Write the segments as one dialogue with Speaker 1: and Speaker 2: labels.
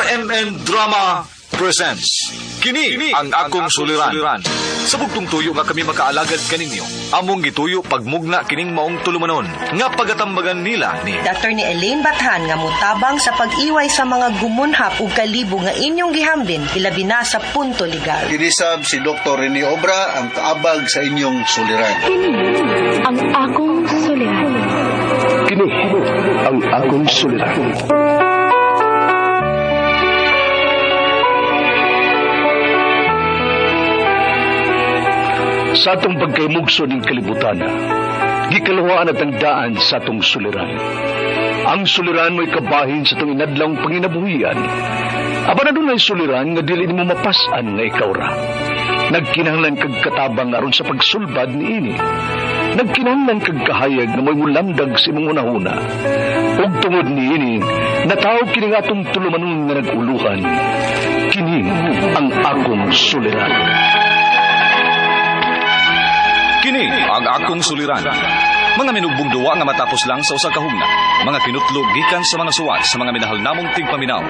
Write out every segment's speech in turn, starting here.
Speaker 1: RMN Drama presents Kini ang akong suliran. Sa bugtong tuyo nga kami makaalagad kaninyo. Among gituyo pagmugna kining maong tulumanon nga pagatambagan nila ni
Speaker 2: Attorney Elaine Bathan nga mutabang sa pag-iway sa mga gumunhap ug kalibo nga inyong gihambin ilabi na sa punto legal.
Speaker 3: Kinisab si Dr. Rene Obra ang kaabag sa inyong suliran.
Speaker 4: Kini ang akong suliran.
Speaker 5: Kini ang akong suliran. Sa atong pagkaymugso ning kalibutan, gikaluhaan at ang daan sa atong suliran. Ang suliran mo'y kabahin sa atong inadlawng panginabuhian. Apan adunay suliran nga dili nimo mapas-an nga ikaw ra. Nagkinahanglan kag katabang aron sa pagsulbad niini. Nagkinahanglan kag kahayag nga mo'y mulamdag sa imong hunahuna. Ug tungod niini, nataw kini nga atong tulumanon nga nag-uluhan. Kini ang akong suliran.
Speaker 1: Kini ang akong suliran. Mga minugbong duwa nga matapos lang sa usa ka hugna. Mga kinutlo gikan sa mga suwat sa mga minahal namong tigpaminaw.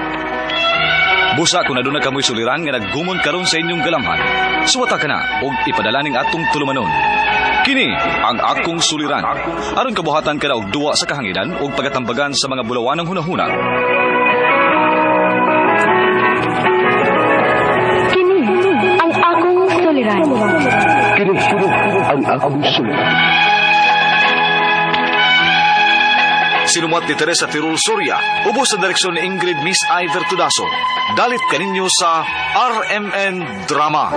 Speaker 1: Busa kung aduna kamoy suliran nga naggumon karon sa inyong galamhan. Suwata ka na og ipadala ning atong tulumanon. Kini ang akong suliran. Aron kabuhatan ka na og duwa sa kahanginan ug pagatambagan sa mga bulawanang hunahuna.
Speaker 4: Kini ang akong suliran.
Speaker 5: Kini ang akong suliran.
Speaker 1: Sinumuat ni Teresa Tirul Soria, ubos sa direksyon ni Ingrid Miss Iver Tudaso. Dalit kaninyo sa RMN Drama.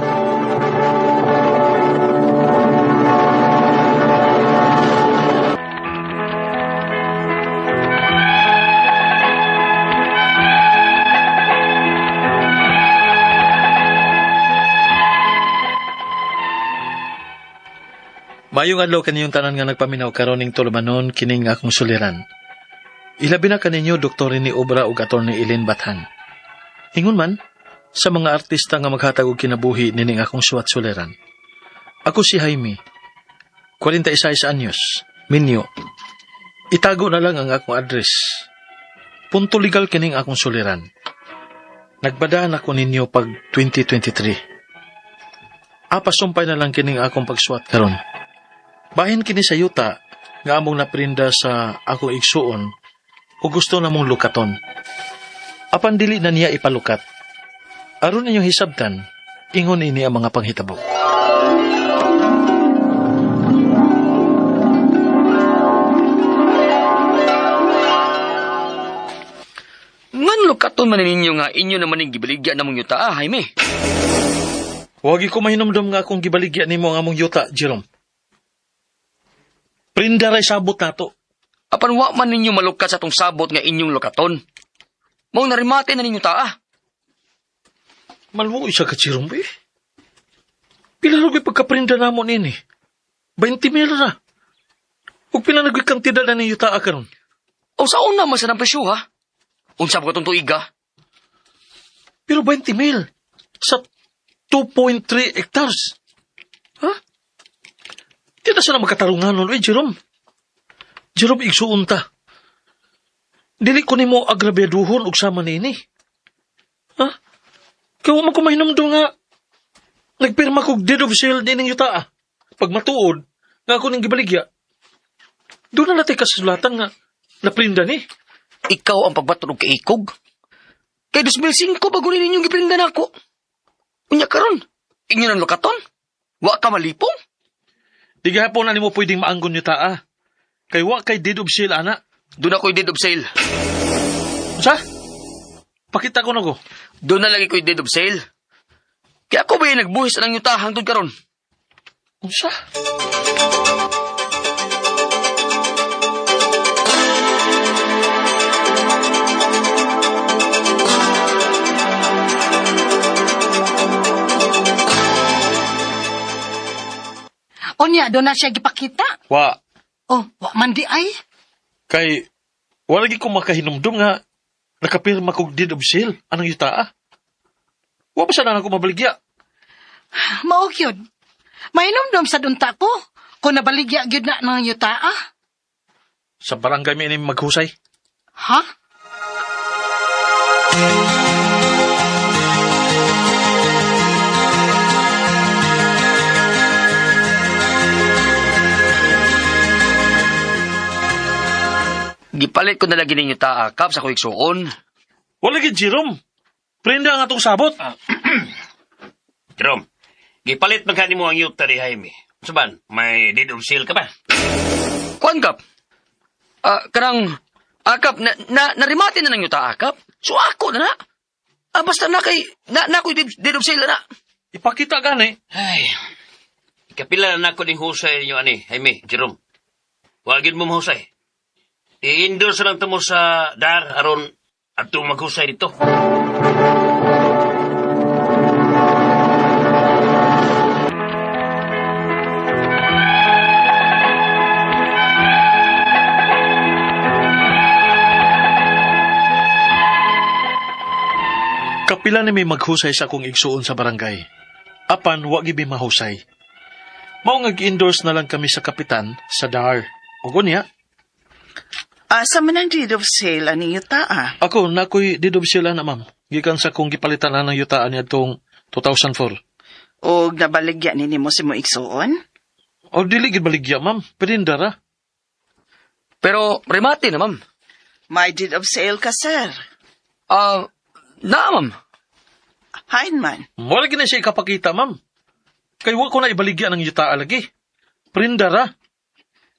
Speaker 6: Maayong adlaw kaniyong tanan nga nagpaminaw karon ning tulumanon kining akong suliran. Ilabi na kaninyo Dr. Rene Obra ug Attorney Elaine Bathan. Ingon man sa mga artista nga maghatag og kinabuhi nining akong suwat suliran. Ako si Jaime, 46 anyos, minyo. Itago na lang ang akong address. Punto legal kining akong suliran. Nagbadaan ako ninyo pag 2023. Apasumpay na lang kining akong pagsuwat karon. Bahin kini sa yuta nga among naprinda sa akong igsuon o gusto namong lukaton. Apan dili na niya ipalukat. Aron ninyong hisabtan, ingon ini ang mga panghitabo.
Speaker 7: Ngan lukaton man ninyo nga inyo naman ning gibaligya namong yuta, ah, Jaime.
Speaker 6: Wagi ko mahinumdum nga akong gibaligya nimo ang among yuta, Jerome. Prinda ray sabot nato.
Speaker 7: Apan wa man ninyo malukat sa atong sabot nga inyong lukaton. Mao narimate na ninyo taa.
Speaker 6: Malwo isa ka, Jerome, eh. Pila ra ko'y pagkaprinda namo nini? 20 mil ra. Ug pila na ko'y kantidad na ninyo taa karon?
Speaker 7: O sa una man sa nang presyo, ha? Unsa pa katong tuig, ha?
Speaker 6: Pero 20 mil sa 2.3 hectares. Ha? Di na siya na magkatarungan nun. Eh, Jerome. Jerome, igsuon ta. Dili ko nimo agrabiaduhon og sama niini. Ha? Kaya wa man ko mahinumdum nga nagpirma kog deed of sale nining yuta, ah. Pag matuod, nga ako ning gibaligya, doon na natin kasulatan nga naprinda ni.
Speaker 7: Ikaw ang pagbaton og kaikog. Kay 2005 bago ni ninyong giprinda nako. Unya karon, inyo nang lukaton? Wa ka malipong?
Speaker 6: Di gihapon na nimo pwedeng maanggon yuta, ah. Kay wa kay deed of sale, ana.
Speaker 7: Doon ako'y deed of sale.
Speaker 6: Sa? Pakita ko na ko.
Speaker 7: Doon na lagi ko'y deed of sale. Kaya ako ba yung nagbuhis ng yuta hangtod karon?
Speaker 6: Unsa?
Speaker 8: Unya, doon na siya gipakita.
Speaker 6: Wa.
Speaker 8: Oh, wa man di ay.
Speaker 6: Kay, wala lagi ko makahinumdum nga nakapirma kog deed of sale. Anong yuta, ah? Wa pa sana ako mabaligya.
Speaker 8: Mao gyud. Mainumdum sa dunta ko kung nabaligya gyud na ng yuta, ah.
Speaker 6: Sa barangay mi ini maghusay.
Speaker 8: Ha?
Speaker 7: Ipalit ko na lagi ninyo ta, Kap, sa akong igsuon.
Speaker 6: Wala gid, Jerome. Prenda ang atong sabot.
Speaker 9: Jerome, gipalit man kanimo ang yuta ni Jaime. Saban, may deed of sale ka ba?
Speaker 7: Kuan, Kap? Kanang, Kap, narimate na ng yuta, Kap. So ako na na. Basta na kay, na ako'y deed of sale na.
Speaker 6: Ipakita gani.
Speaker 9: Ay, kapila na nako ning husay ninyo ani, Jaime, Jerome. Wagin mo mahusay. I-endorse lang tamo sa dar aron adto maghusay dito.
Speaker 6: Kapila ni may maghusay sa akong igsuon sa barangay. Apan, wa gibi mahusay. Mao nga gi-endorse na lang kami sa kapitan sa DAR. Ug unya,
Speaker 10: Asa man ang deed of sale ani yuta ah?
Speaker 6: ako nakoy deed of sale na ma'am. Gikan sa akong gipalitan na ng yutaan niadtong 2004.
Speaker 10: Og nabaligya ni nimo si mo igsuon?
Speaker 6: O dili gid baligya ma'am, prinda ra.
Speaker 7: Pero, remate na, ma'am.
Speaker 10: May deed of sale ka, sir.
Speaker 7: Na, ma'am.
Speaker 10: Hain man.
Speaker 6: Wala gid na siya ikapakita ma'am. Kay wa ko na ibaligya ng yuta lagi. Prinda ra.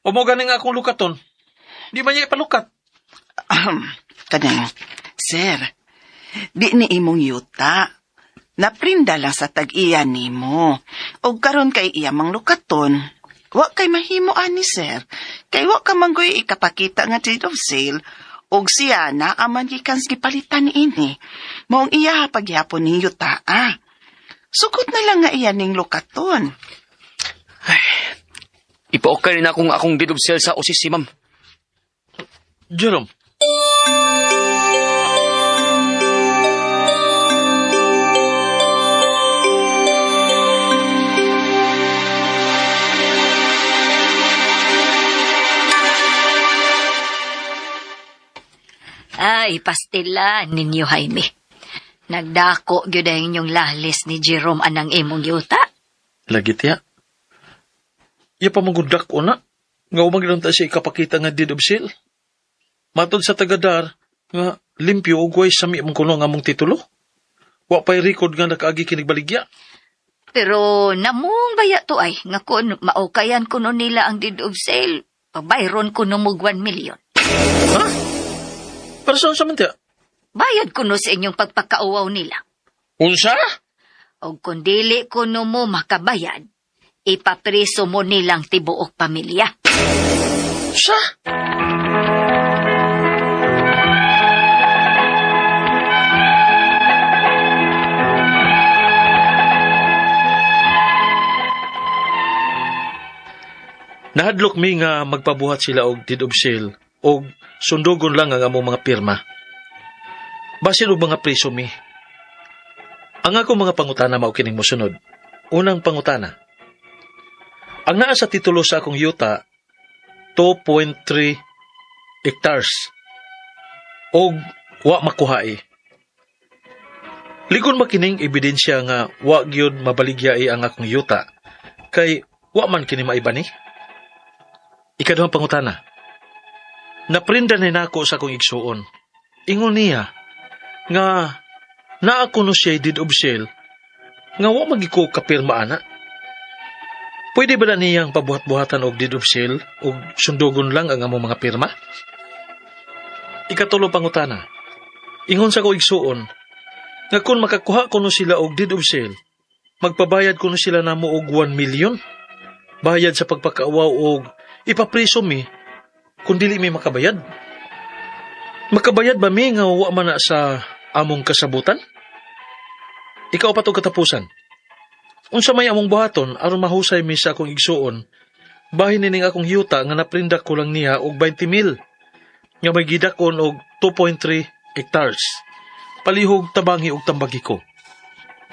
Speaker 6: O mo gani nga akong lukaton. Di man niya ipalukat.
Speaker 10: Ahem, Kanang, sir, di ni imong yuta. Naprinda lang sa tag-iya nimo. Og karon kay iya mang lukaton. Wa kay mahimo ani, sir. Kay wa ka manggoy ikapakita nga deed of sale. Og siya na aman gikan sa gipalitan ini. Maong iya pagyapon ni yuta ah. Sukot na lang nga iya ning lukaton.
Speaker 7: Ipaokay na akong akong deed of sale sa OCC, ma'am.
Speaker 6: Jerome,
Speaker 11: Ay, pastilan ninyo, Jaime. Nagdako gyud ang inyong lalis ni Jerome anang imong yuta.
Speaker 6: Lagi tiya. Iya pa mong ko na. Nga umag lang ta siya ikapakita nga deed of sale. Matod sa tagadar, nga limpyo ug way sami mong kuno nga mong titulo. Wa pa'y record nga nakaagi kinigbaligya.
Speaker 11: Pero namong baya to ay, nga kun maukayan kuno nila ang deed of sale, pabayron kuno mo 1 million.
Speaker 6: Ha? Pero saan sa man tiya?
Speaker 11: Bayad kuno sa inyong pagpakauwaw nila.
Speaker 6: Unsa?
Speaker 11: Og kung dili kuno mo makabayad, ipapreso mo nilang tibuok pamilya.
Speaker 6: Sa? Nahadlok mi nga magpabuhat sila og deed of sale og sundugon lang ang among mga pirma. Basin og mga preso mi. Ang akong mga pangutana mao kining mosunod. Unang pangutana. Ang naa sa titulo sa akong yuta 2.3 hectares og wa makuhae. Ligon makining ebidensya nga wa gyud mabaligyae ang akong yuta kay wa man kini maibani. Ikaduhang pangutana. Naprinda ni nako sa akong igsuon. Ingon niya nga naa kuno siya deed of sale nga wa magiko kapirma ana. Pwede ba na niyang pabuhat-buhatan og deed of sale og sundugon lang ang among mga pirma? Ikatulo pangutana. Ingon sa ko igsuon nga kung makakuha kuno sila og deed of sale, magpabayad kuno sila namo og 1 million. Bayad sa pagpakaawaw og ipapriso mi kung dili mi makabayad. Makabayad ba mi nga wa man na sa among kasabutan? Ikaw pa to katapusan. Unsa may among buhaton aron mahusay mi sa akong igsuon, bahin nining akong yuta nga naprinda ko lang niya og 20 mil nga may gidakon og 2.3 hectares. Palihog tabangi og tambagi ko.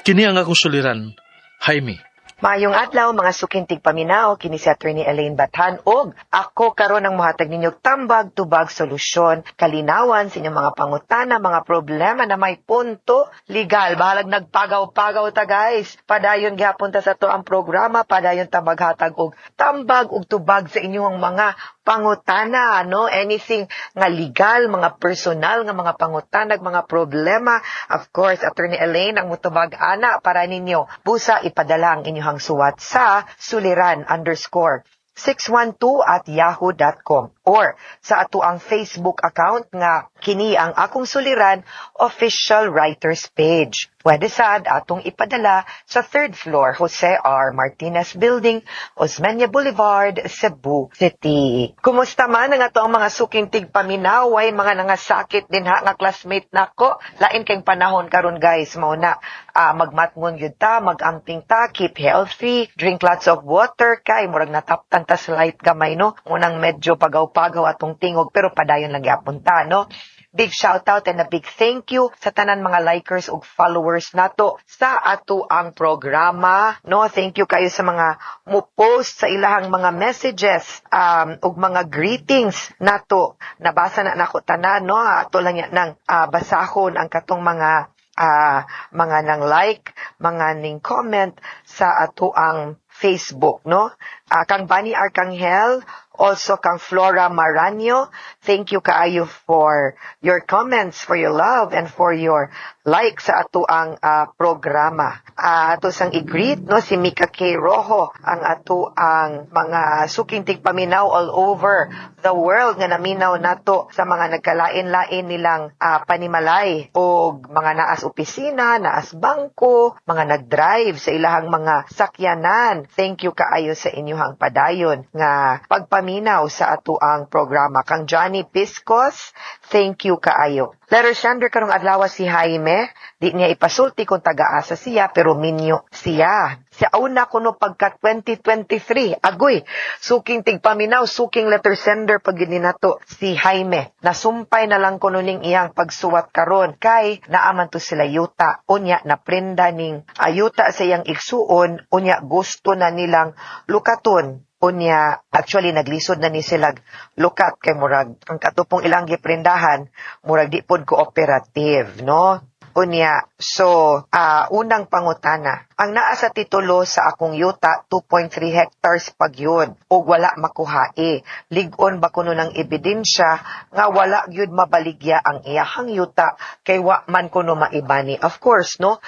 Speaker 6: Kini ang akong suliran, Jaime.
Speaker 2: Maayong adlaw mga sukintig paminaw kini si Attorney Elaine Bathan og ako karon ang mohatag ninyo tambag tubag solusyon kalinawan sa inyong mga pangutana, mga problema na may punto legal. Bahalag nagpagaw-pagaw ta guys. Padayon gihapon ta sa to ang programa, padayon ta maghatag og tambag ug tubag sa inyong mga pangutana, no? Anything nga legal, mga personal nga mga pangutana, mga problema. Of course, Attorney Elaine ang mutubag ana para ninyo. Busa ipadala ang inyong suwat sa suliran_612@yahoo.com or sa ato ang Facebook account nga kini ang Akong Suliran official writers page. Pwede sad atong ipadala sa third floor, Jose R. Martinez Building, Osmeña Boulevard, Cebu City. Kumusta man ang ato ang mga suking tigpaminaw, ay mga nangasakit din ha nga classmate nako. Lain kay panahon karon, guys, mao na magmatngon gyud ta, magamping ta, keep healthy, drink lots of water kay murag nataptan ta sa light gamay, no. Unang medyo pagaw-pagaw atong tingog, pero padayon lang gyapon ta, no. Big shout out and a big thank you sa tanan mga likers ug followers nato sa ato ang programa, no. Thank you kayo sa mga mo post sa ilahang mga messages ug mga greetings nato. Nabasa na nako tanan, no. Ato lang ya nang basahon ang katong mga nang like, mga ning comment sa ato ang Facebook, no? Kang Bani Arcangel, also kang Flora Maranio, thank you kaayo for your comments, for your love, and for your like sa ato ang programa. Ato sang i-greet, no, si Mika K. Rojo, ang ato ang mga suking tigpaminaw all over the world nga naminaw nato sa mga nagkalain-lain nilang panimalay o mga naas opisina, naas bangko, mga nag-drive sa ilahang mga sakyanan. Thank you kaayo sa inyuhang padayon nga pagpaminaw sa ato ang programa. Kang Johnny Piscos, thank you kaayo. Letter sender karong adlaw si Jaime, di niya ipasulti kung taga-asa siya, pero minyo siya. Sa una kuno pagka 2023, agoy, suking tigpaminaw, suking letter sender pag nato si Jaime. Nasumpay na lang kuno ning iyang pagsuwat karon kay naaman to sila yuta. Unya naprenda ning ayuta sa iyang igsuon, unya gusto na nilang lukaton. Unya, actually, naglisod na ni sila lukat kay murag ang katupong ilang giprendahan, murag di pod cooperative, no? Unya, so, unang pangutana. Ang naa sa titulo sa akong yuta, 2.3 hectares pag yun, ug wala makuhae. Lig-on ba kuno ng ebidensya nga wala gyud mabaligya ang iyahang yuta kay wa man kuno maibani? Of course, no?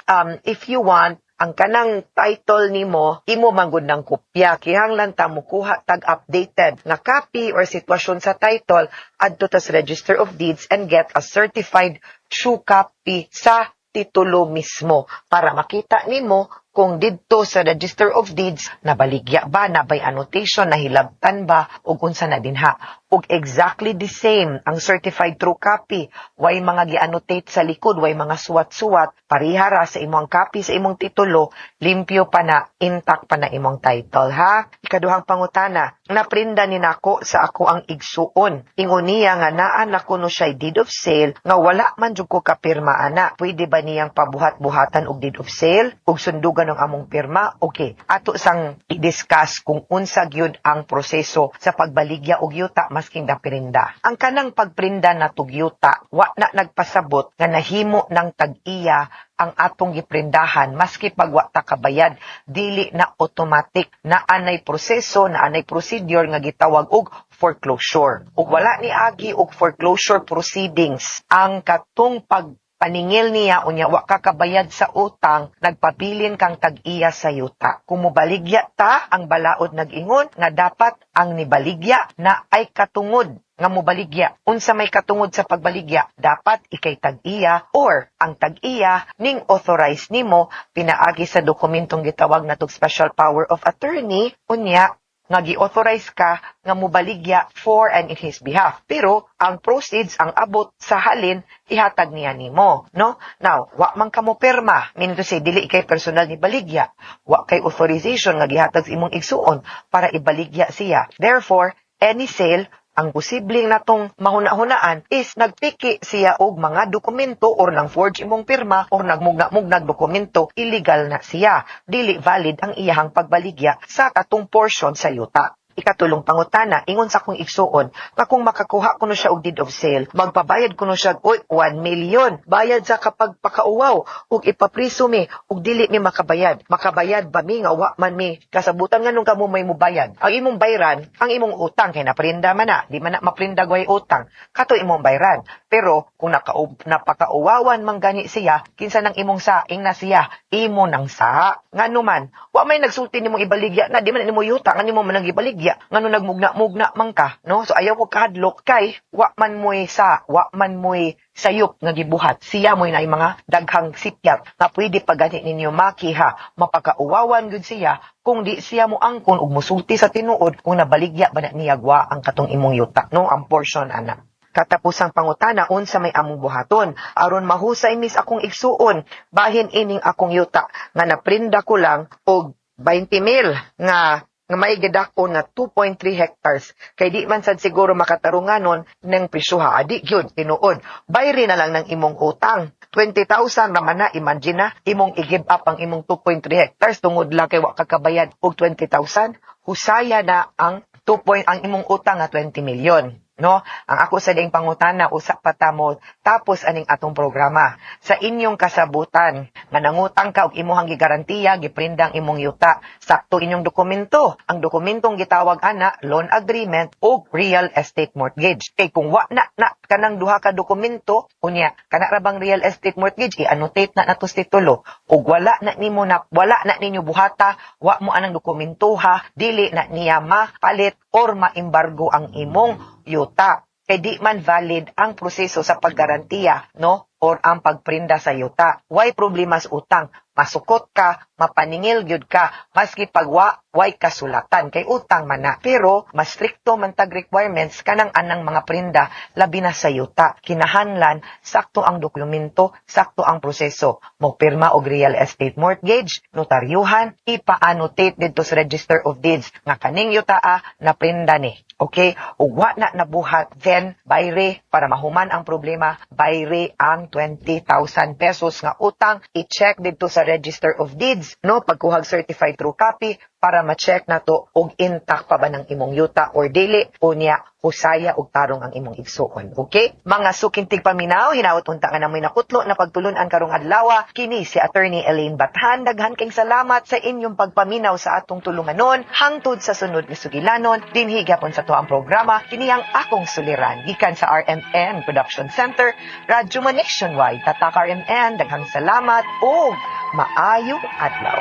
Speaker 2: If you want, ang kanang title nimo, imo manggod ng kopya. Kinahanglan ta mukuha tag updated nga copy or sitwasyon sa title adto ta sa Register of Deeds and get a certified true copy sa titulo mismo para makita nimo kung didto sa Register of Deeds nabaligya ba, nabay annotation, nahilabtan ba, ug unsa na dinha. Ug exactly the same ang certified true copy, way mga gi-annotate sa likod, way mga suwat-suwat, pareha ra sa imong copy sa imong titulo, limpyo pa na, intact pa na imong title, ha. Ikaduhang pangutana, naprinda ni nako sa ako ang igsuon. Ingon niya nga naa na kuno siya deed of sale nga wala man jud ko kapirma ana. Pwede ba niyang pabuhat-buhatan og deed of sale ug sundugan ang among pirma? Okay. Ato sang i-discuss kung unsa gyud ang proseso sa pagbaligya og yuta masking naprinda. Ang kanang pagprinda na tug yuta, wa na nagpasabot nga nahimo ng tag-iya ang atong giprindahan maski pag wa ta kabayad, dili na automatic na anay proseso, na anay procedure nga gitawag og foreclosure. Ug wala ni agi og foreclosure proceedings ang katong pag paningil niya, unya wa ka kabayad sa utang, nagpabilin kang tag-iya sa yuta. Kung mobaligya ta, ang balaod nag-ingon nga dapat ang nibaligya na ay katungod nga mobaligya. Unsa may katungod sa pagbaligya? Dapat ikay tag-iya or ang tag-iya ning authorize nimo pinaagi sa dokumentong gitawag natog special power of attorney, unya nga gi-authorize ka nga mobaligya for and in his behalf. Pero ang proceeds, ang abot sa halin, ihatag niya nimo, no? Now, wa man ka mo pirma, meaning to say dili kay personal ni baligya, wa kay authorization nga gihatag sa imong igsuon para ibaligya siya. Therefore, any sale, ang posibleng natong mahuna-hunaan is nagpiki siya og mga dokumento or nang forge imong pirma or nagmugna-mugnag dokumento, illegal na siya. Dili valid ang iyahang pagbaligya sa katong portion sa yuta. Ikatulong pangutana, ingon sa akong igsuon, nga kung makakuha kuno siya og deed of sale, magpabayad kuno siya og 1 million. Bayad sa kapag pakauwaw ug ipapriso mi ug dili mi makabayad. Makabayad ba mi nga wa man mi kasabutan nganong kamo may mubayad? Ang imong bayran, ang imong utang kay naprinda man na, di man na maprinda gway utang. Kato imong bayran. Pero kung napakauwawan man gani siya, kinsa nang imong saing na siya, imo nang sa. Ngano man, wa may nagsulti nimo ibaligya na di man nimo yuta, ngano mo man nang ibaligya, ngano nagmugna-mugna man ka, no? So ayaw ko kahadlok kay wa man mo'y sa, wa man mo'y sayop nga gibuhat. Siya mo'y naay mga daghang sipyat nga pwede pa gani ninyo makiha, mapakauwawan gud siya kung di siya mo angkon ug musulti sa tinuod kung nabaligya ba na niya gwa ang katong imong yuta, no? Ang portion ana. Katapusang pangutana unsa may among buhaton aron mahusay mis akong igsuon bahin ining akong yuta nga naprinda ko lang og 20 mil nga nga may gidakon nga 2.3 hectares kay di man sad siguro makatarunganon ng presyuha adi gyud tinuod, bayri na lang ng imong utang. 20,000 raman na. Imagine na imong i-give up ang imong 2.3 hectares tungod lang kay wa ka kabayad og 20,000. Husaya na ang 2 point ang imong utang nga 20 million, no? Ang ako sa ding pangutana, usa pa ta mo tapos aning atong programa. Sa inyong kasabutan nga nangutang ka og imuhang gigarantiya, giprindang imong yuta, sakto inyong dokumento. Ang dokumentong gitawag ana, loan agreement o real estate mortgage. Kay kung wa na na kanang duha ka dokumento, unya kana ra bang real estate mortgage, i-annotate na nato sa titulo ug wala na nimo na wala na ninyo buhata, wa mo anang dokumentoha, dili na niya mapalit or maembargo ang imong yuta kay di man valid ang proseso sa paggarantiya, no, or ang pagprinda sa yuta. Way problema sa utang, masukot ka, mapaningil gyud ka maski pag way kasulatan kay utang man na. Pero mas strikto man tag requirements kanang anang mga prinda, labi na sa yuta. Kinahanglan sakto ang dokumento, sakto ang proseso. Mo pirma og real estate mortgage, notaryuhan, ipa-annotate didto sa Register of Deeds nga kaning yutaa na prinda ni. Okay? Ug wa na nabuhat, then bayre para mahuman ang problema, bayre ang 20,000 pesos nga utang. I-check didto sa Register of Deeds, no, pagkuhag certified true copy para ma-check nato og intact pa ba ng imong yuta or dili. Unya husaya og tarong ang imong igsuon. Okay? Mga suking tigpaminaw, hinaot unta nga namoy nakutlo na pagtulunan karong adlaw. Kini si Attorney Elaine Bathan. Daghan kay salamat sa inyong pagpaminaw sa atong tulunganon hangtod sa sunod nga sugilanon dinhi gyapon sa tuang programa, kini ang Akong Suliran, gikan sa RMN Production Center, Radyo Man Nationwide. Tatak RMN, daghang salamat ug maayong adlaw.